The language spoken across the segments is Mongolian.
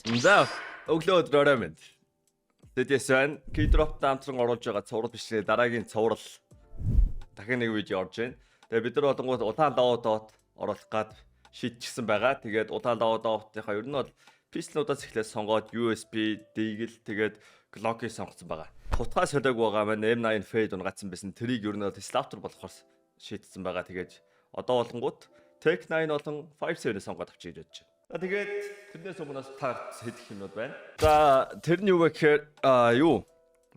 За, өглөө өдөр орой минь. Тэдээс байна. Keydrop дамтран оруулж байгаа цуврал бичлэгээ дараагийн цуврал дахин нэг видео орж байна. Тэгээ бид нар болонгууд удаан loadout оруулах гад шийдчихсэн байгаа. Тэгээд удаан loadout-ынхаа ер нь бол pistol-уудаас эхлээд сонгоод USP, Deagle, тэгээд Glock-ыг сонгоцсон байгаа. Хутгаа солиог байгаа маань M9 Fade унгацсан байсан. Тэрийг ер нь бол Slaughter болохоор шийдсэн байгаа. Тэгээд одоо болонгууд Tec-9 болон 5.7-ыг сонгоод авчиг гэж бодож байна. За, тэгээд тэрнээс өмнө бас та хэлэх юмнууд байна. За, тэр нь юу вэ гэхээр юу?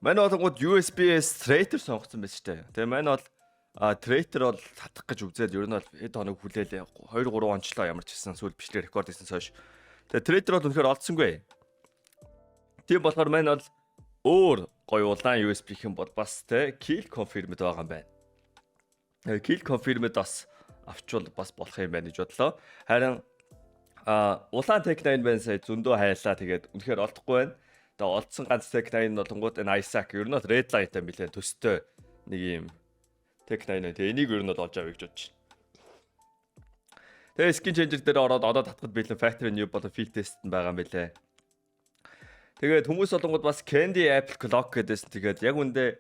Манай болонгууд USP-с Traitor сонгоцсон байсан шүү дээ. Тэгээ манай бол Traitor бол татах гэж үзээд ер нь бол хэд хоног хүлээлээ. 2 3 онцлоо ямар ч гэсэн сүүл бичлэг рекорд хийсэн хойш. Тэгээ Traitor бол үнэхээр олдсонгүй. Тийм болохоор манай бол өөр гоё улаан USP гэх юм бол бас те kill confirmed байгаа юм байна. Тэгээ kill confirmed бас авчвал бас болох юм байна гэж бодлоо. Харин улаан Tec-9 байна, сая зөндөө хайлаа, тэгээд үнэхээр олдохгүй байна. Тэгээ олдсон ганц Tec-9 нь болонгууд энэ Isaac ер нь бол Red Light-тай нэлээд төстэй нэг юм Tec-9 байна. Тэгээ энийг ер нь бол олж авъя гэж бодож байна. Тэгээ skin changer дээр ороод одоо татхад бэлэн factory new болон field test нь байгаа юм билэ. Тэгээд хүмүүс болонгууд бас Candy Apple Glock гэдээсэн. Тэгээд яг үндэ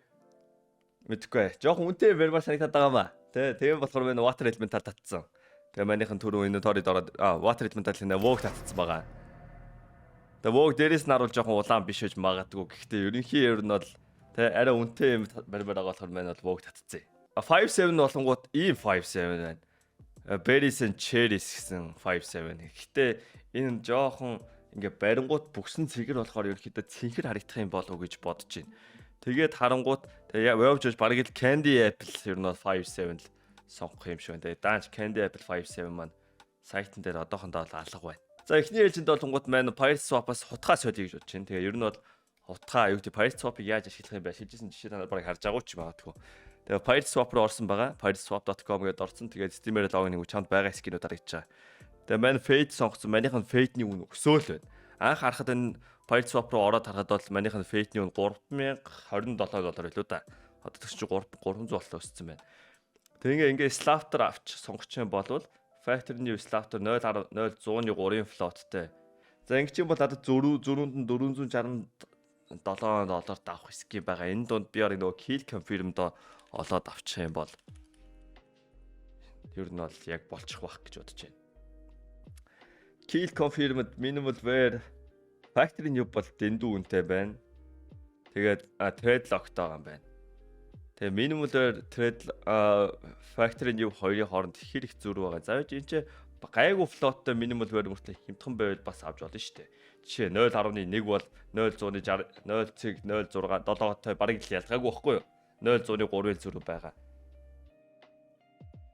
мэдхгүй. Жохон үнэтэй барьмаар санагдаад байгаа маа. Тэ, тийм болохоор би Water Elemental татсан. Тэгээ манийхан түрүү inventory-д ороод Water Elemental нэ Vogue татсан байгаа. Тэгээ Vogue дээрээс нь харуул жоохон улаан биш гэж магадгүй. Гэхдээ ерөнхий ер нь бол тэ арай үнэтэй юм барьмаар байгаа болохоор маань бол Vogue татцсан. 5.7 болонгууд ийм 5.7 байна. Berries and Cherries гэсэн 5.7. Гэхдээ энэ жоохон ингээ барингууд бүгсэн цэгэр болохоор ерөнхийдөө цэнхэр харагдах юм болов уу гэж бодож байна. Тэгээд харангуут тэгээ явж явж бараг л Candy Apple ер нь бол 5.7 л сонгох юм шиг байна. Тэгээд даанч Candy Apple 5.7 маань сайтн дээр одоохондоо л алга байна. За, эхний ээлжинд болонгууд маань Pirate Swap-аас хутгаа солиё гэж бодож байна. Тэгээ ер нь бол хутгаа юу гэдэг Pirate Swap-ыг яаж ашиглах юм бэ? Шилжсэн жишээ та нар бараг харж байгаагүй ч магадгүй. Тэгээ Pirate Swap руу орсон байгаа. Pirateswap.com гэдээ орсон. Тэгээд Steam-ээр login хийх чамд байгаа skin-үүд харагдаж байгаа. Тэгээ маань Fade сонгоцсон. Манийх нь Fade-ний үн өсөөл байна. Анх харахад энэ Pirate Swap руу ороод харахад бол манийх нь Fade-ний үн 3027 доллар байлуу да. Одоо тэгс чи 3 300 боллоо, өссөн байна. Тэгээ ингээ Slaughter авч сонгоч юм болвол Factory New Slaughter 0.0103-ын float-тэй. За, ингэ чинь бол надад зөрүү зөрүүнд нь 467 долларт авах skin байгаа. Энэ дунд би яг нөгөө kill confirm-д олоод авчих юм бол ер нь бол яг болчих байх гэж бодож байна. Kill confirmed minimal wear factory new бол дэндүү үнэтэй байна. Тэгээд trade lock-тай байгаа юм байна. Тэгээ minimal wear trade factory new хоёрын хооронд хэр их зөрүү байгаа. За, энэ чи гайгүй float-тай minimal wear мөртлөө хямдхан байвал бас авч болно шүү дээ. Жишээ 0.1 бол 0.160 0.06 7-той бараг л ялгаагүй байхгүй юу? 0.3-ын зөрүү байгаа.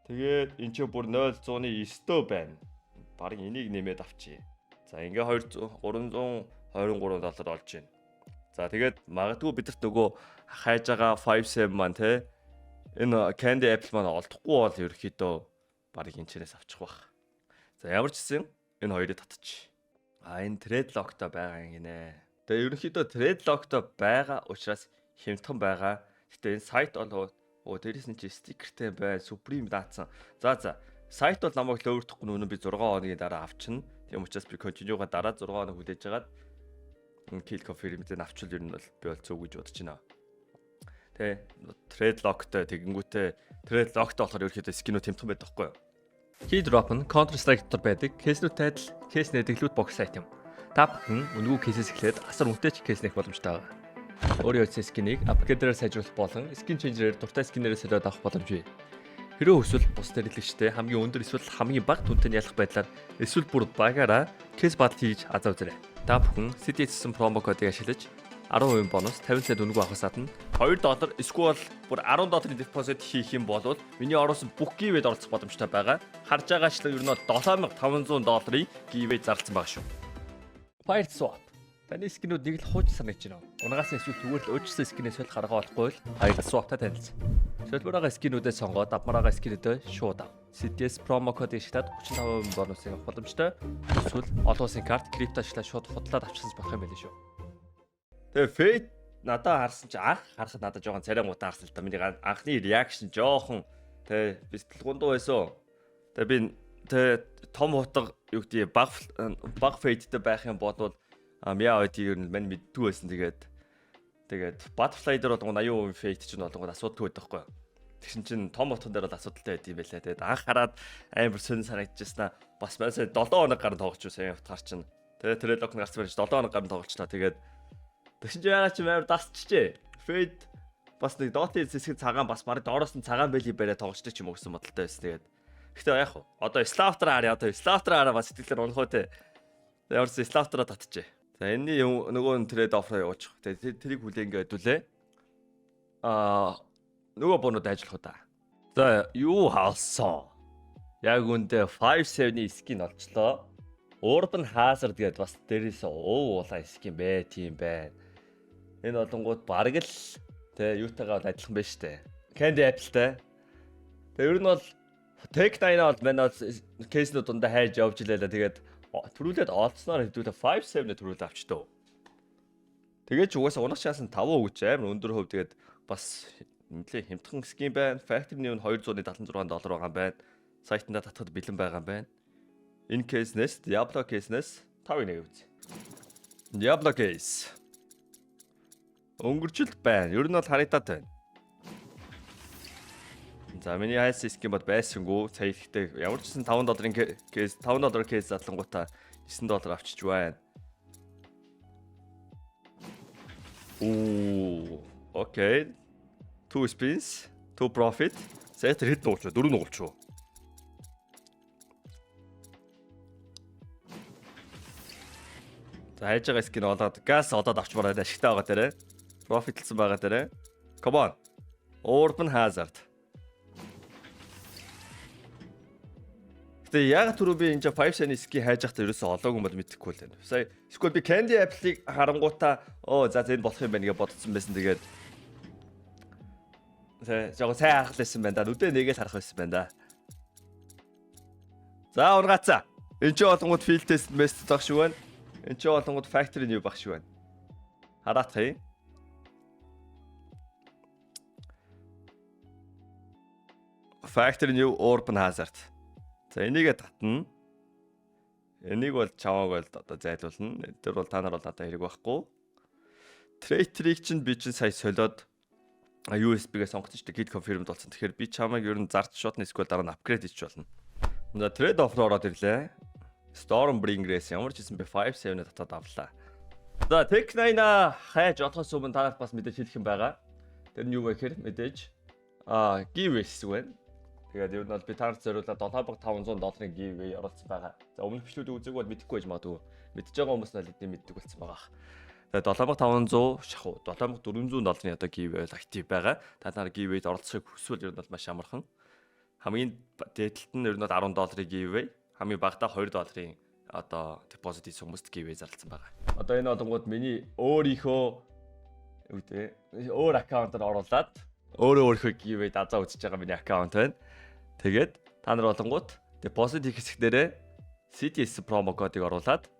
Тэгээд энэ ч бүр 0.9 байна. Бараг энийг нэмээд авчи. За, ингээ 200 323 доллар олж байна. За, тэгээд магадгүй бидэрт нөгөө хайж байгаа 5.7 маань те энэ Candy Apple маань олдохгүй бол ерөөхдөө бараг энэ чэнэс авчих байх. За, ямар ч гэсэн энэ хоёрыг татчих. А, энэ trade lock-той байгаа юм гинэ. Тэгээ ерөнхийдөө trade lock-той байгаа учраас хямдхан байгаа. Гэтэ энэ сайт бол оо, дээрэс нь чи стикертэй бай, Supreme даацсан. За, сайт бол намайг лөөрдөхгүй нүнэ, би 6 хоногийн дараа авчна. Тийм учраас би continue-га дараа 6 хоног хүлээж агаад kill confirm-ийг авчвал ер нь бол би бол зөв гэж бодож байна. Тэ, trade lock-той тэгэнгүүтээ trade lock-той болохоор ерөнхийдөө skin-үүд хямдхан байдаг байхгүй юу? Keydrop нь Counter Strike дотор байдаг case-нүүдтэй адил case нээдэг loot box сайт юм. Та бүхэн үнэгүй case-ээс эхлээд асар үнэтэй ч case нээх боломжтой байгаа. Өөрийн утасны skin-ийг upgrader-аар сайжруулах болон skin changer-ээр дуртай skin-ээрээ солиод авах боломж бий. Хэрвээ хүсвэл бусад хэрэглэгчтэй хамгийн өндөр эсвэл хамгийн бага дүнтэй ялах байдлаар эсвэл бүр багаараа case battle хийж азаа үзээрэй. Та бүхэн CDS гэсэн promo кодыг ашиглаж 10% бонус, 50 цент үнэгүй авахаас гадна 2 доллар эсвэл бүр 10 долларын депозит хийх юм бол миний оруулсан бүх giveaway-д оролцох боломжтой байгаа. Харж байгаачлан ер нь бол 7500 долларын giveaway зарласан байгаа шүү. Pirate Swap. Таны skin-үүд нэг л хууч санагдаж байна. Унгаас нь эсвэл зүгээр л өөрчлөсөн skin-ээс солих арга болохгүй л Pirate Swap-тай танилцсан. Солимоор байгаа skin-үүдээ сонгоод авмаар байгаа skin-үүдээ шууд ав. CDS promo код ашиглаад 35% бонусыг авах боломжтой. Эсвэл олон улсын карт, крипто ашиглаад шууд худалдаад авчихсан болох юм байл шүү. Тэгээ Fade надаа харсан чи анх харахад надад жоохон царай муутай харсан л та. Миний анхны reaction жоохон тэ би сэтгэл гондуу байсан. Тэгээ би тэ том хутга юу гэдэг баг баг Fade-тэй байх юм бол А Meow ID-г ер нь мань мэддгүй байсан. Тэгээд Butterfly дээр болгон 80% Fade чинь болгон асуудалгүй байдаг байхгүй. Тэгсэн чинь том утган дээр бол асуудалтай байд юм байлаа. Тэгээд анх хараад амар сонин санагдчихсан аа. Бас маань сая 7 хоног гарan тоглож байсан юм утгаар чинь. Тэгээд trade lock гарсан байж 7 хоног гарan тоглолцлоо. Тэгээд тэгсэн чинь яагаад чи амар дасчихжээ. Fade бас нэг Dota хэсэг цагаан, бас бараг доороос нь цагаан бэлий бариа тоглолцдог ч юм уу гэсэн бодолтой байсан. Тэгээд гэхдээ яг хуу одоо Slaughter харъя, одоо Slaughter хараа, бас сэтгэлээр унах уу те. Ямар ч Slaughter-а татчихэ. За, энэний нөгөө нь trade offer явуучих. Тэгээд тэрийг хүлээнгээ хэдүүлээ. Аа, нөгөө бонууд ажиллах уу та. За, юу хаалсан? Яг үндэ 5-7-ийн skin олчлоо. Urban Hazard гэдээ бас дээрээс уув уулаа skin бэ тийм байна. Энэ болонгууд бараг л тэ юутайгаа бол адилхан байна штэ. Candy Apple-тай. Тэгээ ер нь бол Tec-9 бол манай бол case нүүд дундаа хайж явж илээ. Тэгээд төрүүлээд олцсноор хэдүүлээ 5-7-ыг төрүүлээ авчтав. Тэгээд ч угаасаа унах шанс нь 5% гэж амар өндөр хувь, тэгээд бас нэлээ хямдхан skin байна. Factory new нь 276 доллар байгаа юм байна. Сайтанда татхад бэлэн байгаа юм байна. Энэ case нээс, Diablo case нээс 5-ыг нэг үзье. Diablo case. Өнгөрчөлт байна. Ер нь бол харагдаад байна. За, миний хайс skin бод байсангүй. Сая ихтэй ямар ч гэсэн 5 долларын case, 5 доллар case задлангуудаа 9 доллар авчиж байна. Оо, okay. Two spins, two profit. За, тэр хэд нуулч вэ? Дөрөв нуулч уу? За, хайж байгаа skin олоод, газ олоод авчмаар байна. Ашигтай байгаа дээрээ. Profit лсан байгаа дээрээ. Come on. Urban Hazard. Гэтэ яг түрүү би энэ 5 cent skin хайж байхдаа ерөөсөө олоогүй юм бол мэдэхгүй л байна. Сая эсвэл би Candy Apple-ыг харангуутаа оо за энэ болох юм байна гэж бодсон байсан. Тэгээд сая жоо сайн харах байсан байна да. Нүдэ нэгээл харах байсан байна да. За, ургаацаа. Энд чинь олонгууд field test method баг шиг байна. Энд чинь олонгууд factory new баг шиг байна. Хараатах юм. Factory new Urban Hazard. За, энийгээ татна. Энийг бол чамааг бол одоо зайлуулна. Энэ төр бол та нар бол надад хэрэг байхгүй. Traitor-ыг чинь би чинь сая солиод USB-гээ сонгосон шүү дээ. Git confirmed болсон. Тэгэхээр би чамайг ер нь зарч шууд эсвэл дараа нь upgrade хийж болно. За, trade offer ороод ирлээ. Stormbringer-ээс ямар ч гэсэн би 5-7 татаад авлаа. За, Tec-9 хайж олохоос өмнө та нарт бас мэдээж хэлэх юм байгаа. Тэр нь юу вэ гэхээр мэдээж giveaway хэсэг байна. Тэгээд ер нь бол би та нарт зориулаад 7500 долларын giveaway оруулсан байгаа. За, өмнөх бичлүүдийг үзег бол мэдэхгүй байж магадгүй. Мэдж байгаа хүмүүс нь аль хэдийн мэддэг болсон байгаа. Тэгээд 7500 шахуу 7400 долларын одоо giveaway бол active байгаа. Та нар giveaway-д оролцохыг хүсвэл ер нь бол маш амархан. Хамгийн дээдлэлт нь ер нь бол 10 долларын giveaway, хамгийн багадаа 2 долларын одоо депозит хийсэн хүмүүст giveaway зарласан байгаа. Одоо энэ олонгууд миний өөрийнхөө юу гэдэг өөр account аар оруулаад өөрөө өөрийнхөө giveaway дазаа үзэж байгаа миний account байна. Тэгээд та нар болонгууд депозит хийх хэсэг дээрээ CTS promo кодыг оруулаад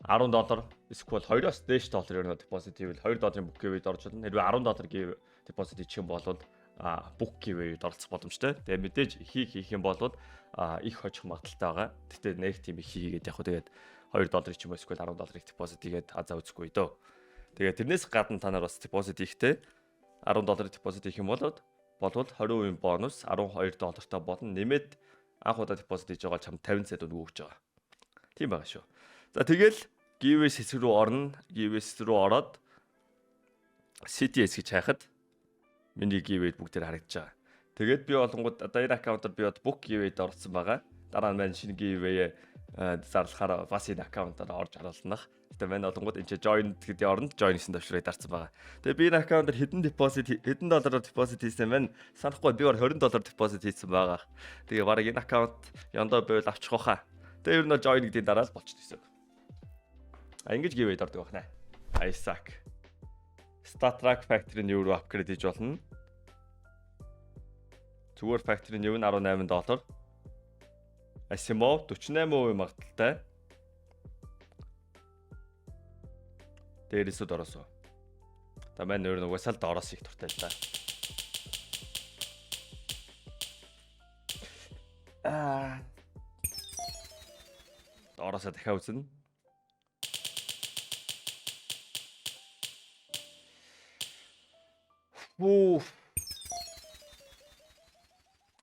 10 доллар эсвэл 2-оос дээш доллар ер нь депозит хийвэл 2 долларын бүх giveaway-д орж болно. Хэрвээ 10 доллар give депозит хийчих юм бол бүх giveaway-д оролцох боломжтой. Тэгээ мэдээж хийх хийх юм бол их хожих магадлалтай байгаа. Гэтэ нэг тийм их хийгээд яг хөө тэгээд 2 долларыг ч юм уу эсвэл 10 долларыг депозит хийгээд азаа үзэхгүй дөө. Тэгээ тэрнээс гадна та нар бас депозит хийхдээ 10 долларын депозит хийх юм бол 20% бонус 12 доллартай болно. Нэмээд анх удаа депозит хийж байгаа чам 50 цент өгч байгаа. Тийм байгаа шүү. За, тэгэл giveaway хэсэг рүү орно. Giveaway хэсэг рүү ороод CTS гэж хайхад миний giveaway бүгдээр харагдаж байгаа. Тэгээд би болонгууд одоо энэ account аар би бод бүх giveaway-д оролцсон байгаа. Дараа нь маань шинэ giveaway зарлахаар бас энэ account аар орж харуулнах. Гэтэ маань болонгууд энэ join гэдэг оронд join гэсэн товчлуурыг дарсан байгаа. Тэгээ би энэ account аар хэдэн депозит, хэдэн доллараар депозит хийсэн маань санахгүй, би бар 20 доллар депозит хийсэн байгаа. Тэгээ бараг энэ account яндаа байвал авчих واخа. Тэгээ ер нь join гэдгийн дараа л болчихсон гэсэн. А, ингэж giveaway-д ордог байна. Isaac. StatTrak Factory new руу upgrade хийж болно. Зүгээр Factory new нь 18 доллар. Asimov 48% магадлалтай. Дээрээс үү, дороос уу? За, маань өөр угаасаа л доороос их дуртай л да. Аа. Доороосоо дахиад үзнэ. Үу.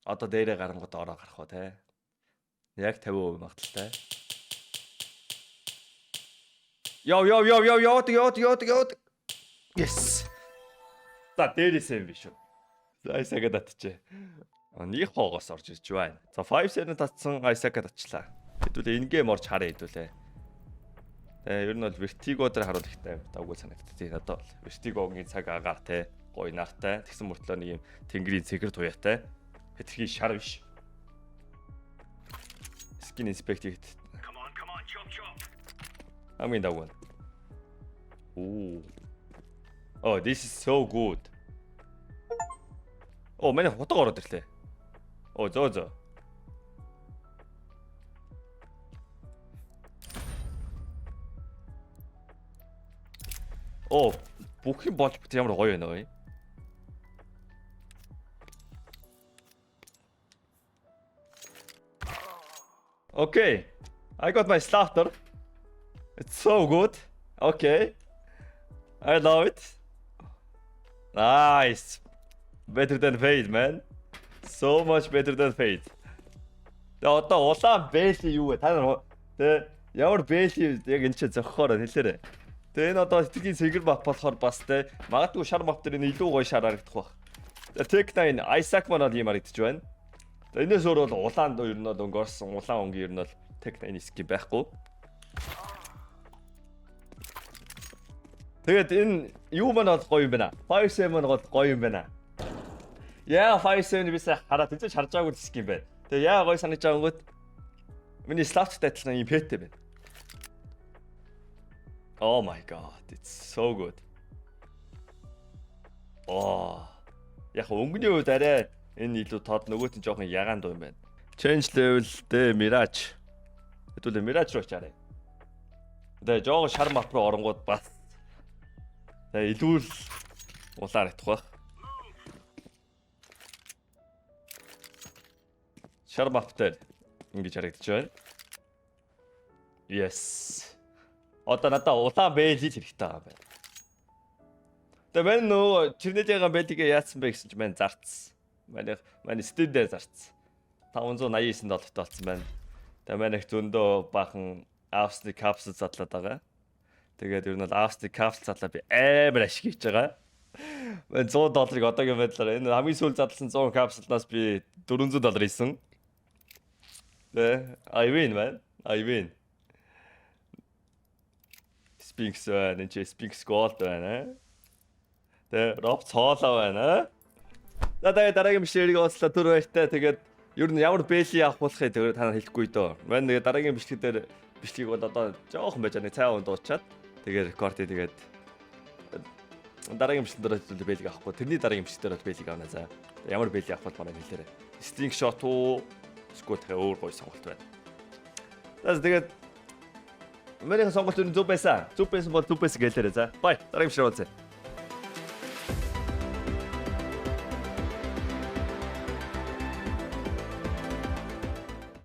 Одоо дээрээ гарангууд ороо гарах уу те. Яг 50% магадлалтай. Яв яв яв яв яваад яваад яваад яваад. Yes. За, дээрээсээ юм биш үү. За, Isaac татчихэ. Нэг хоогоос орж ирж байна. За, 5-7 татсан, Isaac татчлаа. Хэдүүлээ энэ game орж харъя хэдүүлээ. Тэгээ ер нь бол Vertigo дээр харуул ихтэй амар давгүй санагдтыг надад бол. Vertigo-гийн цаг агаар те, гоё нартай. Тэгсэн мөртлөө нэг юм тэнгэрийн цэгэр туяатай. Хэтэрхий шар биш. Skin inspect хийхэд. Хамгийн давгүй. Оо. Oh, this is so good. Оо, манай хутга ороод ирлээ. Оо, зөө зөө. Оо, бүх юм болж бит ямар гоё байна вэ? Okay. I got my slaughter. It's so good. Okay. I love it. Nice. Better than Fade, man. So much better than Fade. Тэгээ одоо улаан Бэли юу вэ? Та нар тэ ямар Бэли яг энэ ч зохихоор хэлээрэй. Тэгээ энэ одоо сэтгэлийн цэгэр map болохоор бас тэ магадгүй шар map дээр энэ илүү гоё шар харагдах байх. За, Tec-9 Isaac маань бол ийм харагдаж байна. За, энэс өөр бол улаан ер нь бол өнгө орсон, улаан өнгийн ер нь бол Tec-9 skin байхгүй. Тэгээд энэ юу маань бол гоё юм байна. 5-7 маань бол гоё юм байна. Яа, 5-7 би сая хараад тийч харж байгаагүй skin байна. Тэгээ яа гоё санагдаж байгаа өнгөт миний Slaughter адилхан юм pet тэй байна. Oh my God, it's so good. Oh. Яг өнгөний хувьд арай энэ илүү тод, нөгөөт нь жоохон ягаан дуу юм байна. Change level дээр Mirage. Хэдүүлээ Mirage руу очаарай. Тэгээ жоохон шар map руу оронгууд бас тэгээ илүү л улаан харагдах байх. Шар map дээр ингэж харагдаж байна. Yes. Одоо надаа улаан бээлий хэрэгтэй байгаа юм байна. Тэгээ мань нөгөө Чернелийн бээлийгээ яатсан бэ гэсэн чинь мань зарцсан. Манай Steam дээр зарцсан. 589 долларт болсон байна. Тэгээ маань их зөндөө баахан Авсны капсул задлаад байгаа. Тэгээд ер нь бол Авсны капсул задлаа би амар ашиг хийж байгаа. Мань 100 долларыг одоогийн байдлаар энэ хамгийн сүүл задлсан 100 капсулнаас би 400 доллар хийсэн. Тэ, I win, man. I win. Spinx байна. Энэ чи Spinx Gold байна. Тэ, Rob Цоолоо байна. За, тэгээд дараагийн бичлэгийг уулзлаа, түр баяртай. Тэгээд ер нь ямар бээлий авах болохыг тэгээд та нар хэлэхгүй дөө. Мань тэгээд дараагийн бичлэг дээр, бичлэгийг бол одоо жоохон байж байгаа, нэг цай уун дуучаад тэгээд рекорд тэгээд дараагийн бичлэг дээр бол бээлийг авахгүй. Тэрний дараагийн бичлэг дээр бол бээлийг авна за. Ямар бээлий авах бол манай хэлээрэй. Sting shot уу? Эсвэл дахиад өөр гоё сонголт байна. За, тэгээд миний сонголт ер нь зөв байсан. Зөв байсан бол зөв байсан гэлээрэй за. Bye. Дараагийн бичлэгээр уулзъя.